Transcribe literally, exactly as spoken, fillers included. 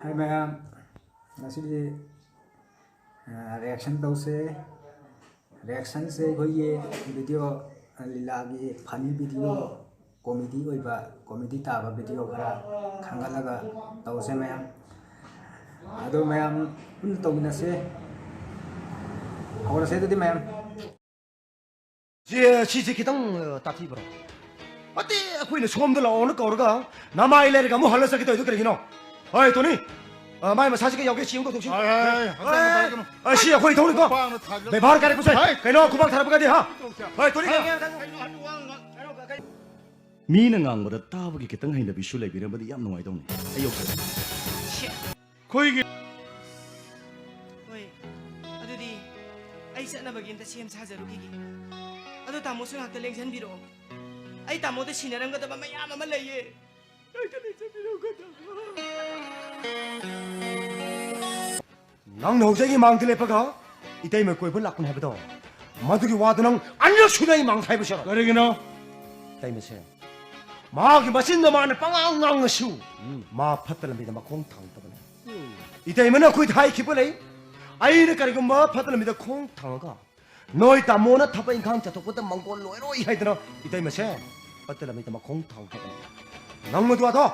ꯍꯥꯏ ꯃꯌꯥꯝ, ꯉꯁꯤꯗꯤ ꯔꯤꯌꯦꯛꯁꯟ ꯇꯧꯁꯦ꯫ ꯔꯤꯌꯦꯛꯁꯟꯁꯦ ꯑꯩꯈꯣꯏꯒꯤ ꯚꯤꯗꯤꯑꯣ, ꯂꯤꯂꯥꯒꯤ ꯐꯅꯤ ꯚꯤꯗꯤꯑꯣ, ꯀꯣꯃꯦꯗꯤ ꯑꯣꯏꯕ, ꯀꯣꯃꯦꯗꯤ ꯇꯥꯕ ꯚꯤꯗꯤꯑꯣ ꯈꯔ ꯈꯟꯒꯠꯂꯒ ꯇꯧꯁꯦ ꯃꯌꯥꯝ꯫ ꯑꯗꯣ ꯃꯌꯥꯝ ꯄꯨꯟꯅ ꯇꯧꯃꯤꯟꯅꯁꯦ꯫ ꯍꯧꯔꯁꯦ ꯑꯗꯨꯗꯤ ꯃꯌꯥꯝ꯫ ꯁꯤ, ꯁꯤꯁꯦ ꯈꯤꯇꯪ, ꯑ, ꯇꯥꯊꯤꯕ꯭ꯔꯣ? ꯑꯇꯦ, ꯑꯩꯈꯣꯏꯅ ꯁꯣꯝꯗ ꯂꯥꯛꯑꯣꯅ ꯀꯧꯔꯒ ꯅꯃꯥꯏ ꯂꯩꯔꯒ ꯑꯃꯨꯛ ꯍꯜꯂ ꯆꯠꯈꯤꯗꯣꯏꯗꯣ ꯀꯔꯤꯒꯤꯅꯣ? ꯍꯣꯏ, ꯇꯣꯅꯤ꯫ ꯑ, ꯃꯥꯏ ꯃꯁꯥꯁꯤ ꯀꯩ ꯌꯥꯎꯒꯦ? ꯁꯤ ꯑꯃꯨꯛ ꯇꯧꯊꯣꯛꯁꯤ꯫ ꯍꯣꯏ, ꯍꯣꯏ, ꯍꯣꯏ, ꯍꯛꯆꯥꯡ ꯍꯣꯏ, ꯅꯨꯡꯉꯥꯏꯒꯅꯨ꯫ ꯑ, ꯁꯤ ꯑꯩꯈꯣꯏ ꯊꯧꯅꯤꯀꯣ꯫ ꯈꯨꯄꯥꯛꯅ ꯊꯥꯖꯤꯜꯂꯛꯀꯅꯤ꯫ ꯕꯦꯕꯥꯔ ꯀꯥꯏꯔꯛꯄꯁꯦ꯫ ꯍꯣꯏ꯫ ꯀꯩꯅꯣ ꯈꯨꯄꯥꯛ ꯊꯥꯔꯛꯄꯒꯗꯤ, ꯍꯥ? ꯇꯧꯁꯦ꯫ ꯍꯣꯏ, ꯇꯣꯅꯤ꯫ ꯍꯣꯏ, ꯍꯣꯏ, ꯍꯣꯏ, ꯍꯣꯏ, ꯍꯣꯏ꯫ ꯃꯤꯅ ꯉꯥꯡꯕꯗ ꯇꯥꯕꯒꯤ ꯈꯤꯇꯪ ꯍꯩꯅꯕꯤꯁꯨ ꯂꯩꯕꯤꯔꯝꯕꯗꯤ ꯌꯥꯝ ꯅꯨꯡꯉꯥꯏꯗꯧꯅꯤ꯫ ꯑꯩ ꯌꯧꯖꯔꯦ꯫ ꯑꯩꯈꯣꯏꯒꯤ ꯍꯣꯏ, ꯑꯗꯨꯗꯤ ꯑꯩ ꯆꯠꯅꯕꯒꯤ ꯑꯝꯇ ꯁꯦꯝ ꯁꯥꯖꯔꯨꯈꯤꯒꯦ꯫ ꯑꯗꯣ ꯇꯥꯃꯣꯁꯨ ꯉꯥꯛꯇ ꯂꯦꯡꯁꯤꯟꯕꯤꯔꯛꯑꯣ꯫ ꯑꯩ ꯇꯥꯃꯣꯗ ꯁꯤꯟꯅꯔꯝꯒꯗꯕ ꯃꯌꯥꯝ ꯑꯃ ꯂꯩꯌꯦ꯫ ꯉꯥꯛꯇ ꯂꯦꯡꯁꯤꯟꯕꯤꯔꯛꯑꯣ, ꯇꯥꯃꯣ꯫ ꯅꯪꯅ ꯍꯧꯖꯤꯛ ꯑꯩꯒꯤ ꯃꯥꯡꯗ ꯂꯦꯞꯄꯒ ꯏꯇꯩꯃ ꯀꯣꯏꯕ ꯂꯥꯛꯄꯅꯤ ꯍꯥꯏꯕꯗꯣ, ꯃꯗꯨꯒꯤ ꯋꯥꯗꯨ ꯅꯪ ꯑꯅꯤꯔꯛ ꯁꯨꯅ ꯑꯩ ꯃꯥꯡꯗ ꯍꯥꯏꯕ ꯁꯔꯨꯛ꯫ ꯀꯔꯤꯒꯤꯅꯣ? ꯏꯇꯩꯃꯁꯦ, ꯃꯥꯒꯤ ꯃꯆꯤꯟꯗ ꯃꯥꯅ ꯄꯉꯥꯡ ꯉꯥꯡꯉꯁꯨ, ꯎꯝ꯫ ꯃꯥ ꯐꯠꯇ ꯂꯝꯕꯤꯗ ꯃꯈꯣꯡ ꯊꯥꯡꯗꯕꯅꯤ꯫ ꯎꯝ꯫ ꯏꯇꯩꯃꯅ ꯑꯩꯈꯣꯏꯗ ꯍꯥꯏꯈꯤꯕ ꯂꯩ, ꯑꯩꯅ ꯀꯔꯤꯒꯨꯝꯕ ꯐꯠꯇ ꯂꯝꯕꯤꯗ ꯈꯣꯡ ꯊꯥꯡꯉꯒ ꯅꯣꯏ ꯇꯥꯃꯣꯅ ꯊꯕꯛ ꯏꯪꯈꯥꯡ ꯆꯠꯊꯣꯛꯄꯗ ꯃꯪꯒꯣꯜ ꯂꯣꯏꯔꯣꯏ ꯍꯥꯏꯗꯅ ꯏꯇꯩꯃꯁꯦ ꯐꯠꯇ ꯂꯝꯕꯤꯗ ꯃꯈꯣꯡ ꯊꯥꯡꯗꯕꯅꯤ꯫ ꯅꯪ ꯃꯗꯨ ꯑꯗꯣ